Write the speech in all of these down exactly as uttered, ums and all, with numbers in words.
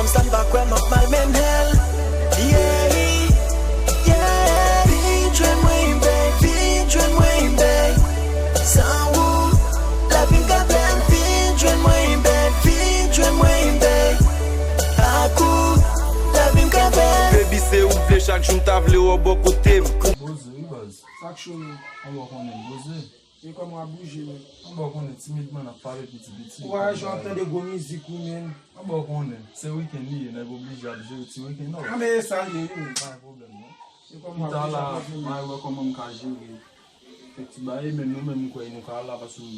Sa m pa kwè m ap mal mennen l. Yeah, yeah. Vin jwenn mwen, baby, vin jwenn mwen, baby. San ou, lavi m ka bèl. Vin jwenn mwen, baby, vin jwenn mwen, baby. Ak ou, lavi m ka bèl. Baby, se ou m vle, chak jou m ta vle wè w bò kote m. Poze wi baz. Sa k cho menm? Anba w konnen poze. E kòman w ap bouje menm? Anba w konnen timidman n ap pale piti piti. Ou pa wè jan w ap tande gwo mizik ou menm? Anba w konnen, se wikenn li ye, nèg oblije ap jere ti wikenn nan. Anben e sa l ye wi menm. Pa gen pwoblèm non. E kòman w ap bouje ap manje menm? Pita la, m a wè kòman m ka jere kèk ti bagay, men nou menm m kwè nou ka la paske m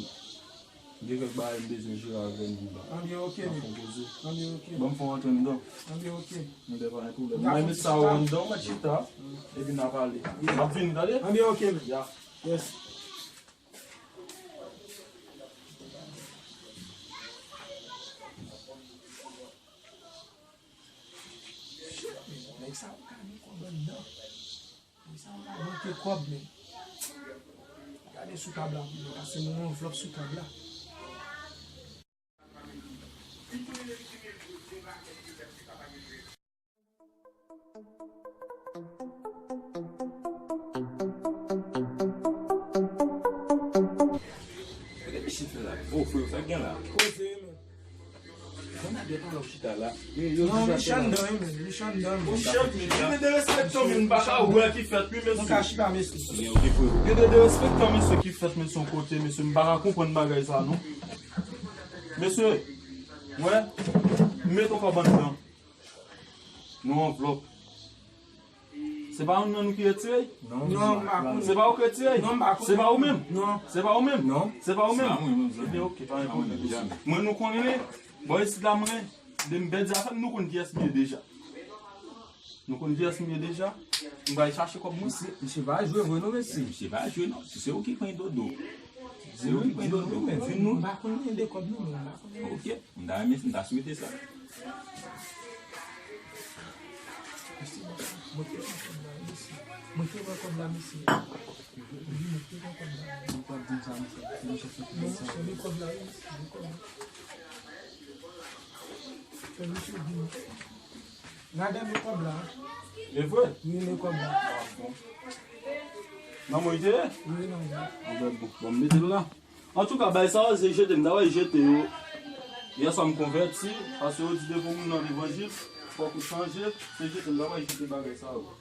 gen kèk bagay m bezwen jere avè nou la. Anben ok menm. N ap fè yon koze. Anben ok. Ban m fè w antre anndan. Anben ok. Anben pa gen pwoblèm. M a met sa yo anndan, w mèt chita, epi n a pale. M ap vini, tande? Anben ok menm. Ya. Yes. Shit, men nèg sa yo ka gen kòb anndan. Nèg sa yo ka manke kòb, men. Gade sou tab la pou mwen, pase yon anvlòp sou tab la. Gade misye fè la. Oh, frè, sa k gen la? Koze, men. Bon, n a de pale w chita la. Non, misye anndan wi, men. Misye anndan, men. Misye, gen de derespektan, men, m pa ka wè ki fèt, wi, mesye. Nou ka chita, mesye. Gen de derespektan, mesye, ki fèt, mesye, yon kote, mesye. M pa ka konprann bagay sa, non. Mesye, wè, m met yon kòb anndan. Yon anvlòp. Se pa youn nan nou ki retire l? Non, m pa konnen. Se pa ou ki retire l? Non, m pa konnen. Se pa ou menm? Non. Se pa ou menm? Non. Se pa ou menm? Se pa mwen menm, zanmi. Ebyen, ok, pa gen pwoblèm. Mwen, nou konnen, bò isit la, mwen, de m pèdi afè m, nou konn kiyès m ye deja. Nou konn kiyès m ye deja. M pral chache kòb mwen. Misye, misye pa jwe vre non, mesye. Misye pa jwe non. Si se ou ki pran dodo. Se ou ki pran dodo, men di nou. M pa konn gen de kòb non, men m pa konnen. Ok. M ta renmen, m ta swete sa. Mesye, mwen te wè kòb la, mesye. Mwen te wè kòb la, mesye. Wi, mwen te wè kòb la. Ou pa di m sa, mesye. Se misye ki fè sa. Non, se de kòb la, wi, mesye, de kòb la. Fè misye vini. Gade de kòb la. E vre? Wi, de kòb la. Ah, bon. Nan mwen te ye? Wi, nan mwen. Bon, bon, m mete l la. Antouka, bagay sa yo, se jete m ta pral jete yo. Yè swa m konvèti, paske yo di depi yon moun nan levanjil, fòk ou chanje, se jete m ta pral jete bagay sa yo.